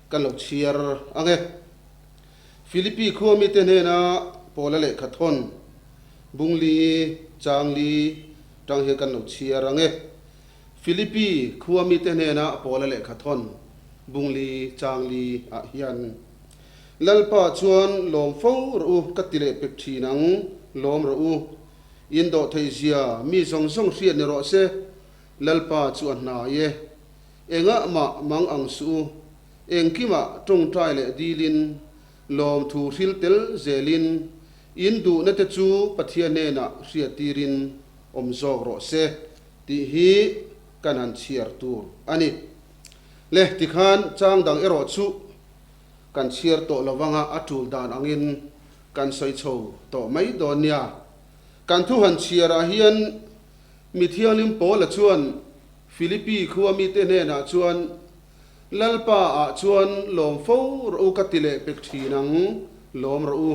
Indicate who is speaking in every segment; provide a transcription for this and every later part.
Speaker 1: kan lo chhiar ang e. Philippi khua mite hnena Paula lehkha thawn Bungli Changli tang hian kan lo chhiar ang e. Philippi khua mite hnena Paula lehkha thawn Bungli Changli ah hian Lalpa chuan lawm fo rawh u ka ti leh pek thin ang, lawm rawh u. In dawh theih zia mi zawng zawng hriat ni rawh se, Lalpa chu a hnai e. Engah mah mang ang suh u. Engkimah tawngtai leh dilin, lawmthu hril tel zelin, in duhna te chu Pathian hnenah hriattirin awm zawk rawh se tih hi kan han chhiar tur a ni. Le, tikhan chang dang erawh chu kan chhiar tawh lo vanga a tul dan angin kan sawi chho tawh mai dawn nia. Kan thu han chhiarah hian mi thianghlim Paula chuan Philippi khua mite hnenah chuan, Lalpa ah chuan lawm fo rawh u ka ti leh pek thin ang, lawm rawh u.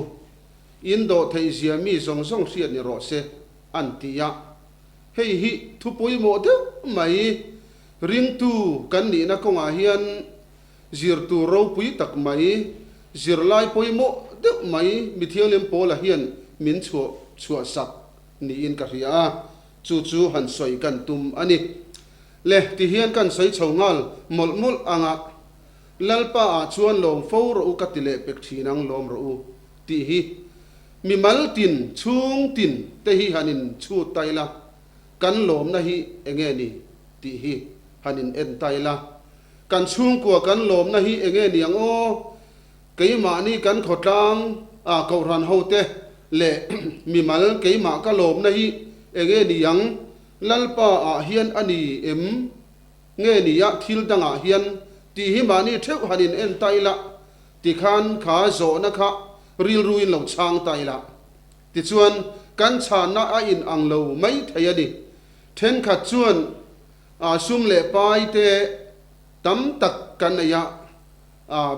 Speaker 1: In dawh theih zia mi zawng zawng hriat ni rawh se, an ti a. Hei hi thu pawimawh deuh mai, ringtu kan nihna kawngah hian zir tur ropui tak mai, zirlai pawimawh deuh mai Mithianghlim Paula hian min chhuah chhuahsak niin ka hria a, chu chu han sawi kan tum a ni. Le, ti hian kan sawi chho nghal mawlh mawlh ang a, Lalpa ah chuan lawm fo rawh u ka ti leh pek thin ang lawm rawh u tih hi mimal tin chhung tin te hi han in chhut ta ila, kan lawmna hi enge ni tih hi han in en ta ila, kan chhungkua kan lawmna hi enge ni ang aw, keimahni kan khawtlang ah kohhran ho te leh mimal keimah ka lawmna hi enge ni ang Lalpa ah hian a ni em? Nge ni a thil dangah hian tih hi mahni theuh han in en ta ila tikhan kha zawhna kha rilru in lo chhang ta ila. Tichuan kan chhanna a in ang lo mai thei a ni. Thenkhat chuan sum leh pai te tam tak kan nei a,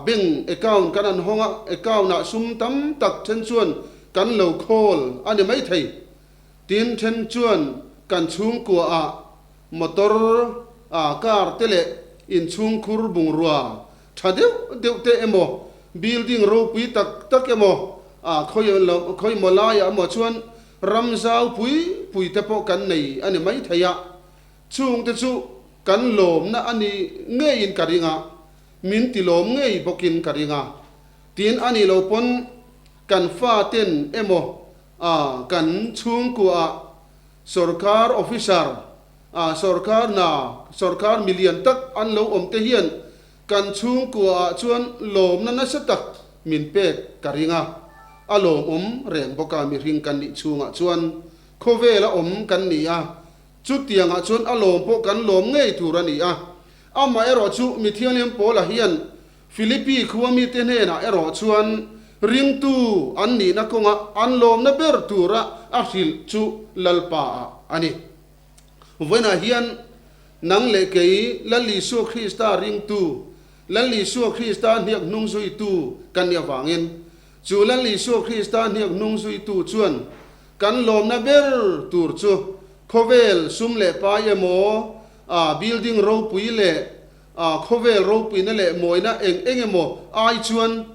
Speaker 1: bank account kan an hawng a, account ah sum tam tak then chuan kan lo khawl a ni mai thei. Tin, then chuan kan chhungkua ah motor ah car te leh inchhungkhur bungrua tha deuh deuh te emaw building ropui tak tak emaw ah khawi maw laiah emaw chuan ram zau pui pui te pawh kan nei a ni mai thei a, chungte chu kan lawmna a ni ngeiin ka ring a, min ti lawm ngei bawkin ka ring a. Tin, a nih lo pawn kan faten emaw A kan chhungkuaah sorkar officer, a sorkar hna, sorkar milian tak an lo awm te hian kan chhungkuaah chuan lawmna nasa tak min pek ka ring a, a lawmawm reng bawk a mihring kan nih chhungah chuan khawvela awm kan ni a, chutiangah chuan a lawm pawh kan lawm ngei tur a ni a, amaherawh chu Mithianghlim Paula hian Philippi khua mite hnenah erawh chuan ringtu an nihna kawnga an lawmna ber tura a hrilh chu Lalpa ah a ni. Vawiinah hian nang leh kei Lal Isua Krista ringtu, Lal Isua Krista hniak hnung zuitu kan nih avangin chu Lal Isua Krista hniak hnung zuitu chuan kan lawmna ber tur chu khawvel sum leh pai emaw, building ropui leh A khawvel ropuina leh mawina eng eng emaw ai chuan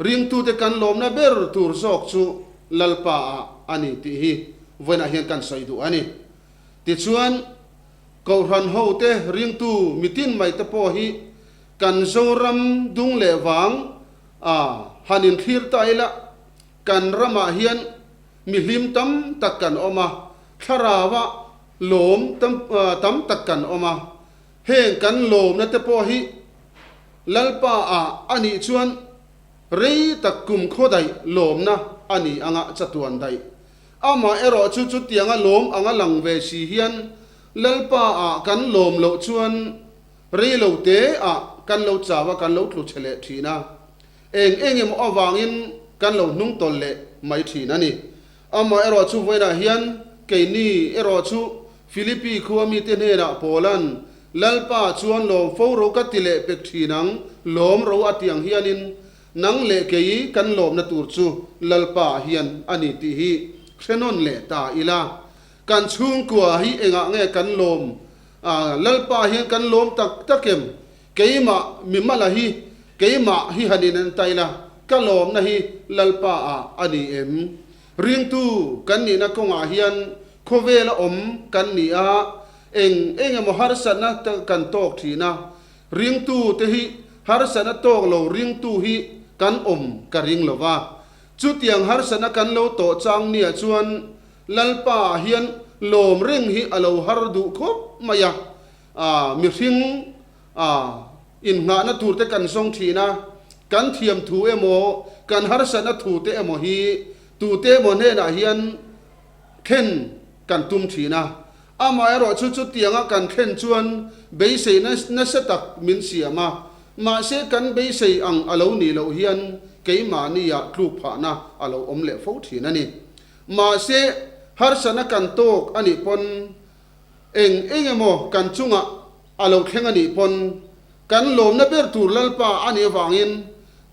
Speaker 1: ringtute kan lawmna ber tur zawk chu Lalpa ah a ni tih hi vawiinah hian kan sawi duh a ni. Tichuan, Kohhran hote ringtu mitin mai te pawh hi kan Zoram dung leh vang a han inthlir ta ila, kan ramah hian mihlim tam tak kan awm a, thlarauah lawm tam tak kan awm a, Heng kan lawmna te pawh hi Lalpa ah a nih chuan rei tak kum khaw daih lawmna a ni anga chatuan daih. Amah erawh chu chutianga lawm anga lang ve si hian Lalpa ah kan lawm loh chuan rei lo te ah kan lo chau a kan lo tlu chhe leh thin a, eng eng emaw avangin kan lo hnung tawlh leh mai thin a ni. Amah erawh chu vawiinah hian keini erawh chu Philippi khua mite hnenah Paula'n, Lalpa chuan lawm fo ro ka ti leh pek thin ang, lawm ro a ti ang hianin nang leh kei kan lawmna tur chu Lalpa hian a ni tih hi hre nawn leh ta ila. Kan chhungkua hi engah nge kan lawm? Lalpa hian kan lawm tak tak em? Keimah mimala hi. Keimah hi han in en ta ila, ka lawmna hi Lalpa ah a ni em? Ringtu kan nihna kawngah hian khawvela awm kan ni a, eng eng emaw harsatna kan tawk thin a, ringtu te hi harsatna tawk lo ringtu hi kan awm ka ring lo va. Chutiang harsatna kan lo tawh chang nia chuan Lalpa ah hian lawm reng hi a lo har duh khawp mai a, mihring Innghahna turte kan zawng thin a, kan thiam thu emaw, kan harsatna thute emaw hi tute emaw hnenah hian thlen kan tum thin a. Amaherawhchu chutianga kan thlen chuan beiseina nasa tak min siam a, mahse kan beisei ang a lo nih loh hian keimahnia tluk phahna a lo awm leh fo thin a ni. Mahse harsatna kan tawk a nih pawn Eng eng emaw kan chungah a lo thleng a nih pawn kan lawmna ber tur Lalpa a nih avangin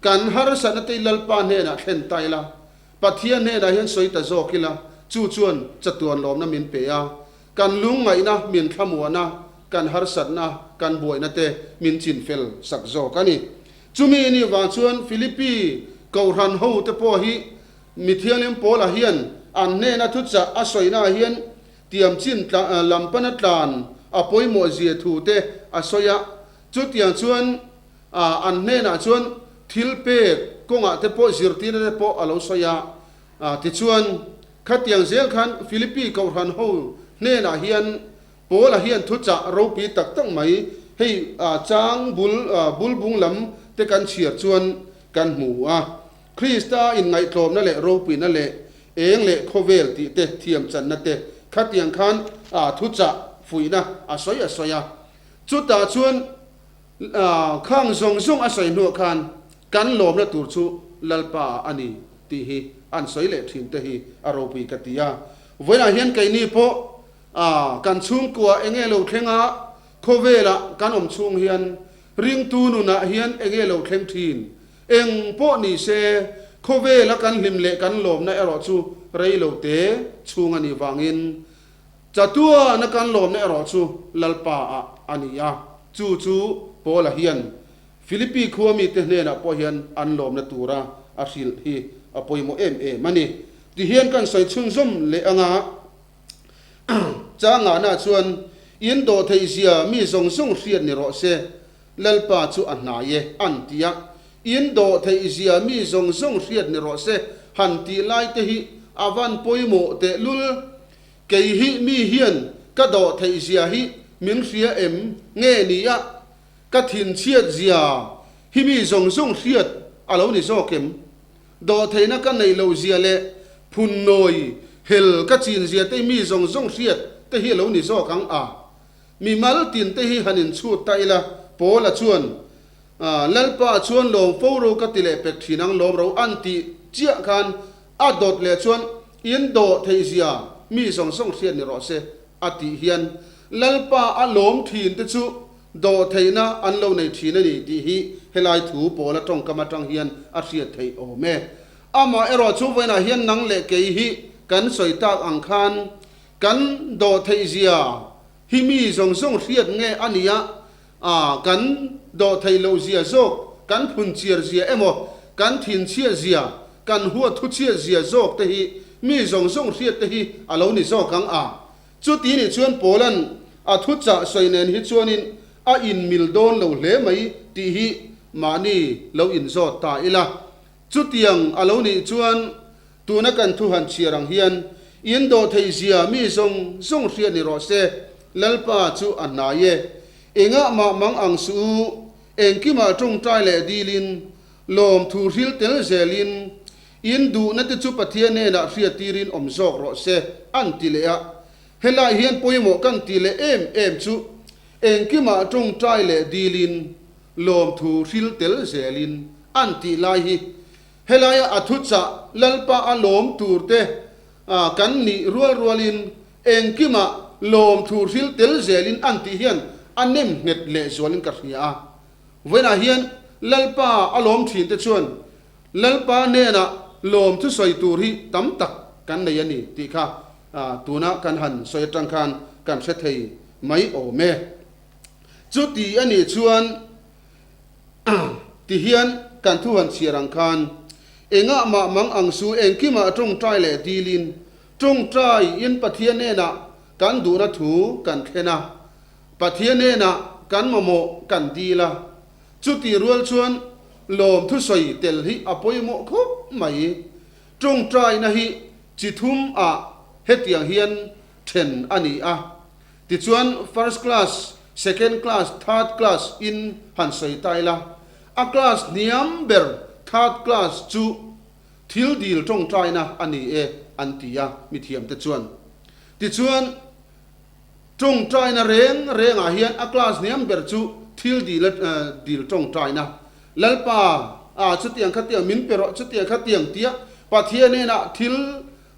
Speaker 1: kan harsatna te Lalpa hnenah thlen ta ila, Pathian hnenah hian sawi ta zawk ila, chu chuan chatuan lawmna min pe a, kan lungngaihna min thlamuan a, kan harsatna, kan buaina te min chinfel sak zawk a ni. Chumi nih vang chuan Philippi Kohhran ho te pawh hi Mithianghlim Paula hian an hnena thuchah a sawinaah hian Tiam chin lam pana tlan a pawimawh zia thu te a sawi a, chutiang chuan an hnenah chuan thil pek kawngah te pawh zirtirna te pawh a lo sawi a. Tichuan, khatiang zel khan Philippi Kohhran ho hnenah hian Paula hian thuchah ropui tak tak mai hei chang bul bulbung lam te kan chhiar chuan kan hmu a. Krista inngaihtlawmna leh ropuina leh Eng leh khawvel tih te, thiam channa te, khatiang khan a thuchah fuihna a sawi a sawi a. Chutah chuan khang zawng zawng a sawi hnuah khan kan lawmna tur chu Lalpa ah a ni tih hi an sawi leh thin te hi a ropui ka ti a. Vawiinah hian keini pawh kan chhungkua enge lo thleng a, khawvelah kan awm chhung hian ringtu nunah hian enge lo thleng thin Eng pawh ni se, khawvela kan hlim leh kan lawmna erawh chu rei lo te chhung a nih vangin chatuana kan lawmna erawh chu Lalpa ah a ni a. Chu chu Paula hian Philippi khua mite hnenah pawh hian an lawmna tura a hrilh hi a pawimawh em em a ni. Tihian kan sawi chhunzawm leh anga changahna chuan in dawhtheihzia mi zawng zawng hriat ni rawh se, Lalpa chu a hnai e, an ti a. In dawh theih zia mi zawng zawng hriat ni rawh se, han tih lai te hi a van pawimawh teh lul. Kei hi mi hian ka dawh theih zia hi min hria em nge ni a, ka thinchhiat zia hi mi zawng zawng hriat a lo ni zawk em? Dawh theihna ka neih loh zia leh phunnawi hel ka chin zia te hi mi zawng zawng hriat te hi a lo ni zawk ang a. Mimal tin te hi han inchhut ta ila, Paula chuan, Lalpa chuan lawm fo ro ka ti leh pek thin ang lawm ro an tih chiah khan a dawt leh chuan in dawh theih zia mi zawng zawng hriat ni rawh se a tih hian Lalpa a lawm thin te chu dawh theihna an lo nei thin a ni tih hi helai thu Paula tawngkam atang hian a hriat theih awm e. Amah erawh chu vawiinah hian nang leh kei hi kan sawi tak ang khan Kan dawh theih zia hi mi zawng zawng hriat nge a nia, a kan dawh theih loh zia zawk, kan phun chiar zia emaw, kan thin chhiat zia, kan huat thu chhiat zia zawk te hi mi zawng zawng hriat te hi a lo ni zawk ang a. Chuti nih chuan Paula'n a thuchah sawi nen hi chuanin a inmil dawn lo hle mai tih hi mahni lo inzawt ta ila. Chutiang a lo nih chuan Tuna kan thu han chhiar ang hian in dawh theih zia mi zawng zawng hriat ni rawh se, Lalpa chu a hnai e. Engah mah mang ang suh u, engkimah tawngtai leh dilin, lawm thu hril tel zelin, in duhna te chu Pathian hnenah hriat tirin awm zawk rawh se, an ti leh a. Helai hian pawimawh kan ti leh em em chu, engkimah tawngtai leh dilin, lawm thu hril tel zelin, an tih lai hi Helaia a thuchah Lalpa a lawm tur te kan nih rual rualin engkimah lawm thu hril tel zelin an tih hian a nem nghet leh zualin ka hria a. Vawiinah hian Lalpa a lawm thin te chuan Lalpa hnenah lawm thusawi tur hi tam tak kan nei a ni tih kha tuna kan han sawi atang khan kan hre thei mai awm e. Chuti a nih chuan. Tihian kan thu han chhiar ang khan engah mah mang ang su engkimah tawngtai leh dilin tawngtai in Pathian hnenah kan duhna thu kan thlen a, Pathian hnenah kan mamawh kan dil a. Chutih rual chuan lawm thusawi tel hi a pawimawh khawp mai. Tawngtaina hi chi thum ah hetiang hian then a ni a. Tichuan first class, second class, third class in han sawi ta ila, a class hniam ber third class chu thil dil tawngtaina a ni e an ti a mithiamte chuan. Tichuan tawngtaina reng rengah hian a class hniam ber chu thil dil dil tawngtaina, Lalpa a chutiang khatiang min pe rawh chutiang khatiang tia Pathian hnenah thil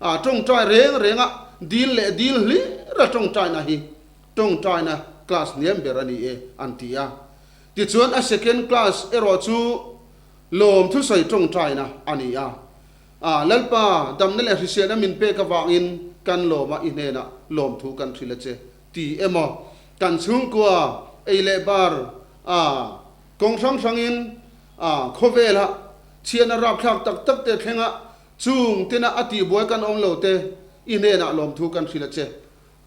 Speaker 1: A tawngtai reng renga dil leh dil hlira tawngtaina hi tawngtaina class hniam ber a ni e an ti a. Tichuan a second class erawh chu lawm thusawi tawngtaina a ni a. A Lalpa damna leh hriselna min pek avangin kan lawm a i hnenah lawmthu kan hrilh a che ti emaw kan chhungkua ei leh bar a kawng hrang hrangin a khawvela chhiatna rapthlak tak tak te thlenga Chung tina a tihbuai kan awm lo te, i hnenah lawmthu kan hrilh a che.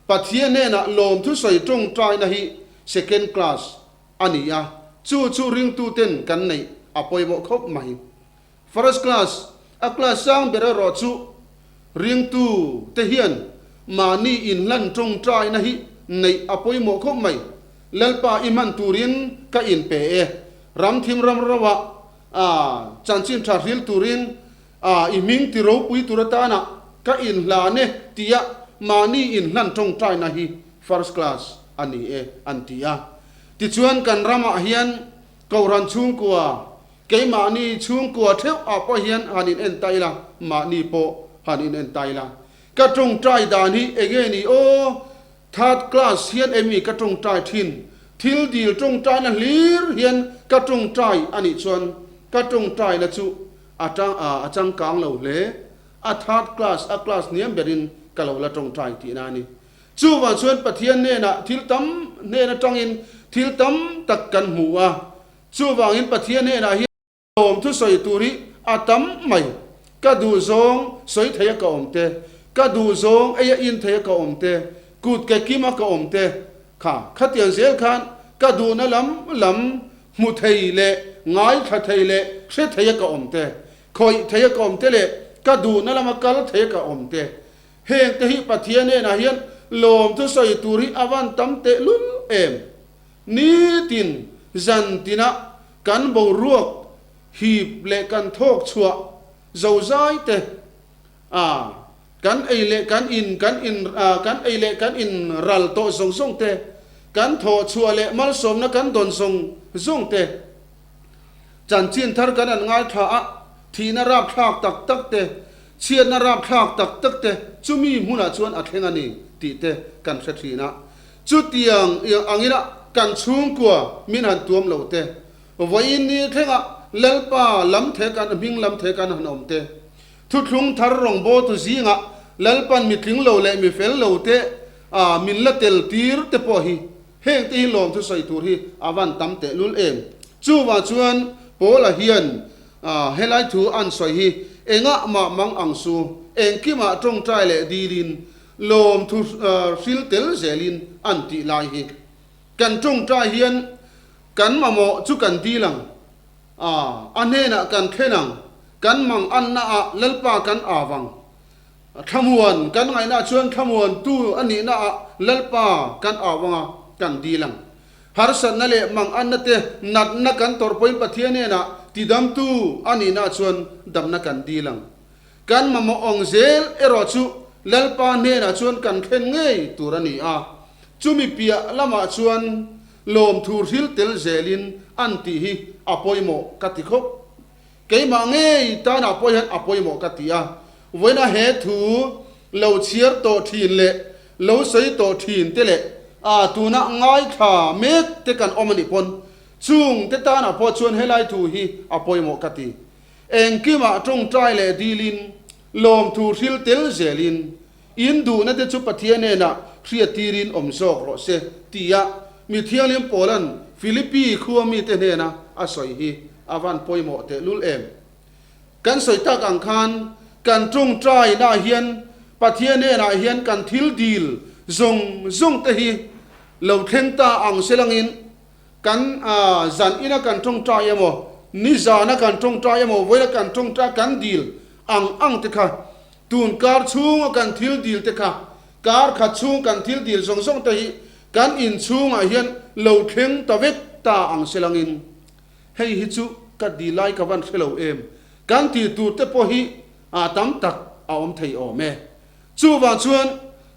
Speaker 1: Pathian hnenah lawmthu sawi tawngtaina hi second class a ni a, chu chu ringtuten kan neih a pawimawh khawp mai. First class, a class sang ber erawh chu ringtu te hian mahni inhlan tawngtaina hi neih a pawimawh khawp mai. Lalpa i hman turin ka inpe e, ramthim ram rauah A chanchin tha hril turin a i hming ti ropui tur atana ka inhlan e tia mahni inhlan tawngtaina hi first class a ni e an ti a. Tichuan kan ramah hian Kohhran chhungkua, keimahni chhungkua theuh ah pawh hian han in en ta ila, mahni pawh han in en ta ila. Ka tawngtai dan hi enge ni aw? Third class hian emi ka tawngtai thin? Thil dil tawngtaina hlir hian ka tawngtai a nih chuan ka tawngtaina chu a a changkang lo hle. A third class, a class hniam berin ka lo la tawngtai tihna a ni. Chuvang chuan Pathian hnenah thil tam hnen atangin thil tam tak kan hmu a. Chuvangin Pathian hnenah hian. Lawm thu sawi tur hi a tam mai. Ka duh zawng sawi thei a ka awm te, ka duh zawng ei a in thei a ka awm te, kut ke kim a ka awm te kha khatiang zel khan ka duhna lam lam hmu thei leh ngaithla thei leh hre thei a ka awm te, khawih thei a ka awm te leh ka duhna lama kal thei a ka awm te. Heng te hi Pathian hnenah hian lawm thu sawi tur hi a van tam tehlul em. Nitin zan tinah Kan boruak hip leh kan thawk chhuah zozai te a, kan ei leh kan in kan in a, kan ei leh kan in ral tawh zawng zawng te, kan thawh chhuah leh malsawmna kan dawn zawng zawng te, chanchin thar kan an ngaithla a, thihna rapthlak tak tak te, chhiatna rapthlak tak tak te chumi hmunah chuan a thleng a ni tih te kan hre thin a. Chutiang angina kan chhungkua min han tuam lo te, vawiin ni thlenga Lalpa lam the kan hming lam the kan han awm te, thuthlung thar rawngbawltu zingah Lalpan mi tling lo leh mi fel lo te min la tel tir te pawh hi heng te hi lawmthu sawi tur hi a van tam tehlul em. Chuvang chuan Paula hian helai thu an sawi hi engah mah mang ang su, engkimah tawngtai leh dilin Lawmthu hril tel zelin an tih lai hi kan tawngtai hian kan mamawh chu kan dil ang a, a hnenah kan thlen ang, kan mang anna ah Lalpa kan av ang, thlamuan kan ngaihna chuan thlamuantu a nihna ah Lalpa kan av ang a, kan dil ang. Harsatna leh mang anna te natna kan tawrh pawhin Pathian hnenah tidamtu a nihna chuan damna kan dil ang. Kan mamawh awng zel erawh chu Lalpa hnenah chuan kan thlen ngei tur a ni a, chumi piah lamah chuan lawmthu hril tel zelin an tih hi a pawimawh ka ti khawp. Keimah ngei tanah pawh hian a pawimawh ka ti a, vawiina he thu lo chhiar tawh thin leh lo sawi tawh thin te leh a tuna ngaithla mek te kan awm a nih pawn chung te tanah pawh chuan helai thu hi a pawimawh ka ti. Engkimah tawngtai leh dilin, lawmthu hril tel zelin, in duhna te chu Pathian hnenah hriattirin awm zawk rawh se, tia mi thianghlim Paula'n Philippi khua mite hnena a sawi hi. a van pawimawh tehlul em? Kan sawi tak ang khan kan tawngtainaah hian Pathian hnenah hian kan thil dil zawng zawng te hi lo thleng ta ang selangin kan zan ina kan tawngtai emaw, nizana kan tawngtai emaw, vawiina kan tawngtai kan dil ang ang te kha tun kar chhunga kan thil dil te kha kar khat chhung kan thil dil zawng zawng te hi kan inchhungah hian lo thleng ta vek ta ang selangin Hei hi chu ka di lai ka van hre lo em? Kan tih tur te pawh hi ah tam tak a awm thei awm e. Chuvang chuan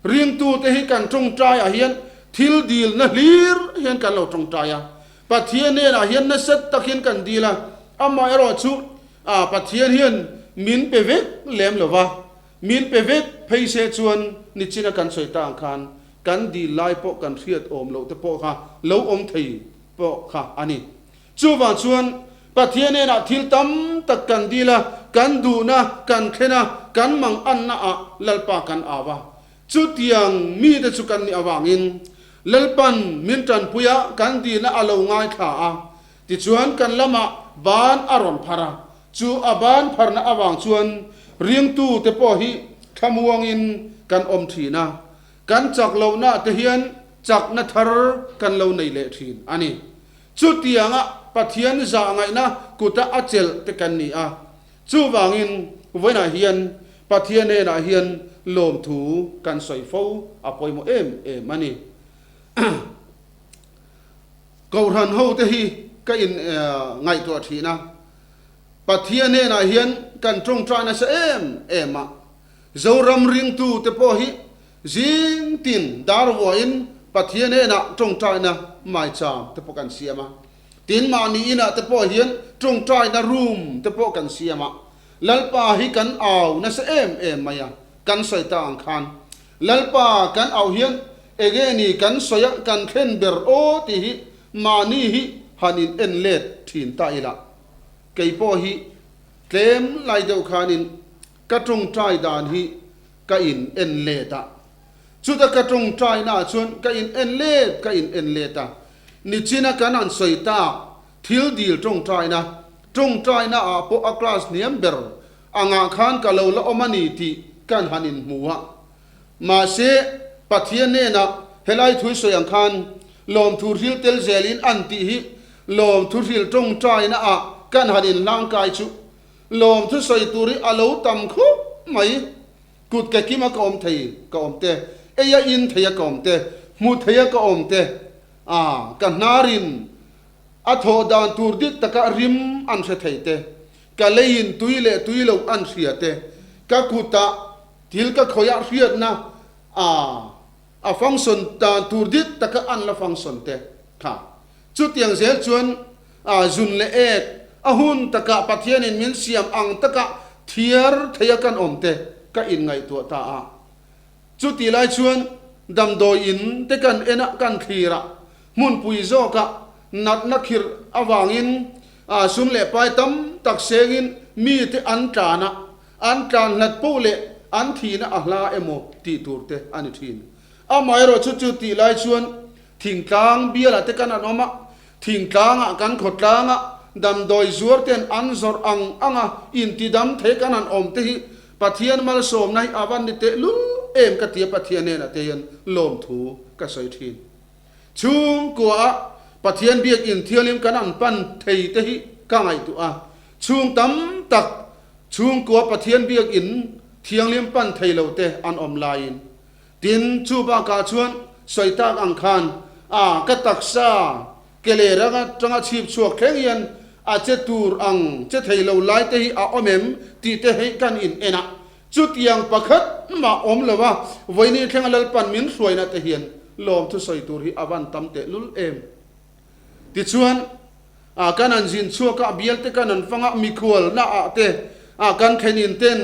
Speaker 1: ringtu te hi kan tawngtai ah hian thil dilna hlir hian kan lo tawngtai a. Pathian hnenah hian nasa tak hian kan dil a, amaherawh chu ah Pathian hian min pe vek lem lo va. Min pe vek phei se chuan nichina kan sawi ta ang khan kan dil lai pawh kan hriat awm loh te pawh kha lo awm thei pawh kha a ni. Chuvang chuan Pathian hnenah thil tam tak kan dil a, kan duhna kan thlen a, kan mang anna ah Lalpa kan au a. Chutiang mite chu kan nih avangin Lalpan min tanpui a, kan dilna a lo ngaithla a. Tichuan kan lamah ban a rawn phar a, chu a ban pharna avang chuan ringtute pawh hi thlamuangin kan awm thin a. Kan chak lohna te hian chakna thar kan lo nei leh thin a ni. Chutianga Pathian zah ngaihna kuta a chelh te kan ni a. Chuvangin vawiinah hian Pathian hnenah hian lawmthu kan sawi fo a pawimawh em em a ni. Kohhran ho te hi ka in ngaihtuah thin a, Pathian hnenah hian kan tawngtai nasa em em a. Zoram ringtu te pawh hi zing tin dar vuahin Pathian hnenah tawngtaina maicham te pawh kan siam a. Tin, mahni inah te pawh hian tawngtaina room te pawh kan siam a. Lalpa hi kan au nasa em em mai a, kan sawi ta ang khan. Lalpa kan au hian enge ni kan sawi a kan thlen ber aw tih hi mahni hi han in en let thin ta ila. Kei pawh hi tlem lai deuh khanin Ka tawngtai dan hi ka in en let a, chuta ka tawngtai naah chuan ka in en let ka in en let a, nichina kan an sawi tak thil dil tawngtaina, tawngtaina ah pawh a class hniam ber angah khan ka lo la awm a ni tih kan han in hmu a. Mahse, Pathian hnenah helai thui sawi ang khan lawmthu hril tel zelin an tih hi lawmthu hril tawngtaina ah kan han in hlangkai chu Lawm thu sawi tur hi a lo tam khawp mai. Kut ke kima ka awm thei ka awm te, ei a in thei a ka awm te, hmu thei a ka awm te, ah ka hnarin a thawh dan tur dik taka rim an hre thei te, ka leiin tui leh tui loh an hria te, ka kutah thil ka khawih ah hriatna ah a function dan tur dik taka an la function te kha. Chutiang zel chuan a zun leh ek a hun takah Pathianin min siam ang taka thiar theia kan awm te ka inngaihtuah ta a. Chuti lai chuan damdawi in te kan en a, kan thlir a, hmunpui zawkah natna khirh avangin sum leh pai tam tak sengin mite an tlan a, an tlan hlat poh leh an thihna a hla emaw tih tur te a ni thin. Amaherawhchu chu tih lai chuan Thingtlang bialah te kan an awm a, thingtlangah kan khawtlanga damdawi zuar ten an zawrh ang anga intidam thei kan han awm te hi Pathian malsawmna hi a van ni tehlul em ka tia Pathian hnenah te hian lawmthu ka sawi thin. Chhungkuaah Pathian biakinn thianghlim kan an pan thei te hi ka ngaihtuah a, chhung tam tak chhungkua Pathian biakinn thianghlim pan thei lo te an awm laiin Tin, chu bakah chuan sawi tak ang khan a ka taksa ke leh rang atanga chhip chhuak thleng hian a che tur ang che thei lo lai te hi a awm em tih te hei kan in en a, chutiang pakhat mah awm lo a, vawiini thlenga Lalpan min hruaina te hian lawmthu sawi tur hi a van tam tehlul em. Tichuan, a kan an zin chhuak a, bial te kan an fang a, mikhual na ah te a kan thlen in ten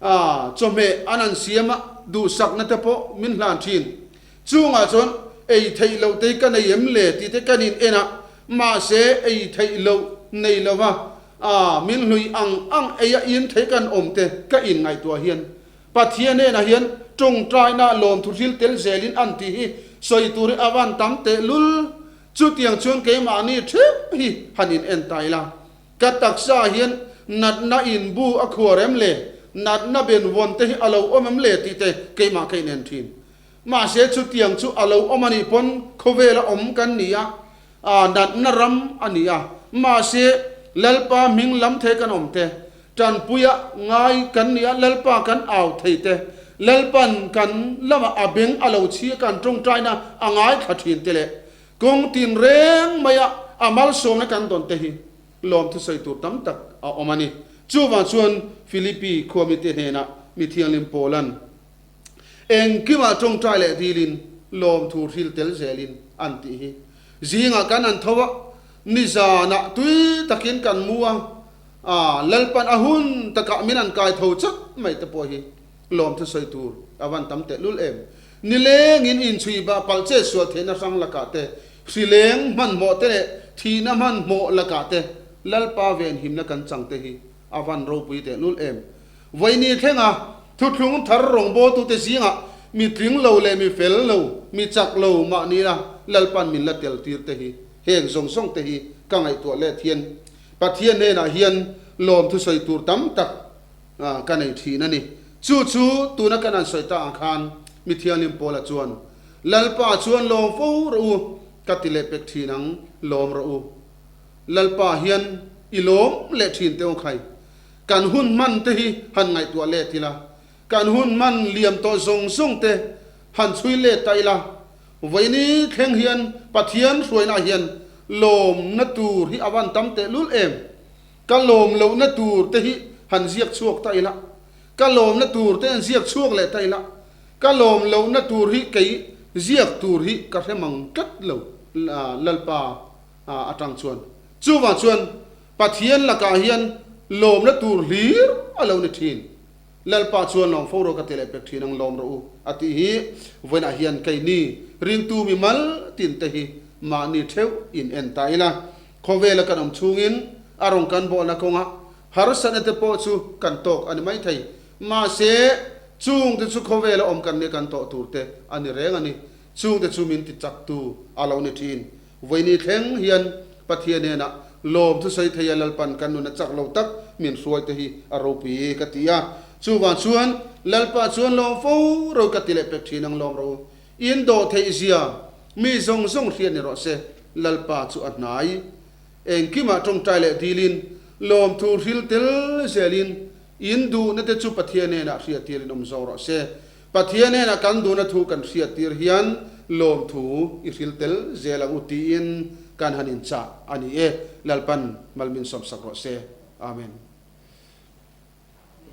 Speaker 1: a chawhmeh an an siam a, duhsakna te pawh min hlan thin. Chungah chuan ei theih loh te hi ka nei em le tih te kan in en a, mahse ei theih loh nei lo va a min hlui ang ang ei a in thei kan awm te ka in ngaihtuah hian Pathian hnenah hian tawngtaina lawmthu hril tel zelin an tih hi sawi tur hi a van tam tehlul. Chutiang chuan keimahni theuh hi han in en ta ila. Ka taksa ah hian natna inbu a khuar em le? Natna benvawn te hi a lo awm em le tih te keimah ka inen thin. Mahse chutiang chu a lo awm a nih pawn khawvela awm kan ni a, aa natna ram a ni a. Mahse Lalpa hming lam thei kan awm te, tanpuia ngai kan ni a, Lalpa kan au thei te, Lalpan kan lamah a beng a lo chhi a kan tawngtaina a ngaithla thin te leh Kawng tin reng maia a malsawmna kan dawn te hi lawm thusawi tur tam tak a awm a ni. Chuvang chuan Philippi khuamite hnenah mi thianghlim Paula'n engkimah tawngtai leh dilin lawmthu hril tel zelin an tih hi zingah kan an tho a, nizanah tui takin kan mu a, Lalpan a hun takah min an kai tho chat mai te pawh hi Lawmthu sawi tur a van tam teh lul em? Nilengin inchhui bah palh che sual theihna hrang lakah te, hrileng hmanhmawh te leh thihna hmanhmawh lakah te Lalpa venhimna kan chang te hi a van ropui teh lul em? Vawiini thlenga thuthlung thar rawngbawltute zingah mi tling lo leh mi fel lo, mi chak lo mahni la Lalpan min la tel tir te hi heng zawng zawng te hi ka ngaihtuah let hian Pathian hnenah hian lawmthu sawi tur tam tak ka nei thin a ni. Chu chu tuna kan han sawi ta ang khan mi thianghlim Paula chuan, Lalpa chuan lawm fo rawh u, ka ti leh pek thin ang, lawm rawh u. Lalpa hian i lawm leh thin teh u khai. Kan hun hman te hi han ngaihtuah let ila, kan hun hman liam tawh zawng zawng te han chhui let ta ila, vawiini thleng hian Pathian hruainaah hian lawmna tur hi a van tam tehlul em? Ka lawm lohna tur te hi han ziak chhuak ta ila, ka lawmna tur te han ziak chhuak leh ta ila, ka lawm lohna tur hi kei ziak tur hi ka hre mang tlat lo Lalpa atang chuan. Chuvang chuan Pathian lakah hian lawmna tur hlir a lo ni thin. Lalpa chuan lawng fo rawh ka ti leh pek thin ang lawm rawh u a tih hi vawiinah hian keini ringtu mimal tin te hi mahni theuh in en ta ila. Khawvela kan awm chhungin a rawn kan bawlna kawngah harsatna te pawh chu kan tawk a ni mai thei. Mahse, chungte chu khawvela awm kan nia kan tawh tur te a ni reng a ni. Chungte chu min ti chaktu a lo ni thin. Vawiini thleng hian Pathian hnenah lawm thusawi thei a Lalpan kan nuna chak lo tak min hruai te hi a ropui ka ti a. Chuvang chuan Lalpa chuan lawm fo ro ka ti leh pek thin ang lawm ro. In dawh theih zia mi zawng zawng hriat ni rawh se, Lalpa chu a hnai. Engkimah tawngtai leh dilin, lawmthu hril tel zelin, in duhna te chu Pathian hnenah hriattirin awm zawk rawh se. Pathian hnenah kan duhna thu kan hriattir hian lawmthu i hril tel zel ang u tiin kan han inchah a ni e. Lalpan mal min sawmsak rawh se. Amen.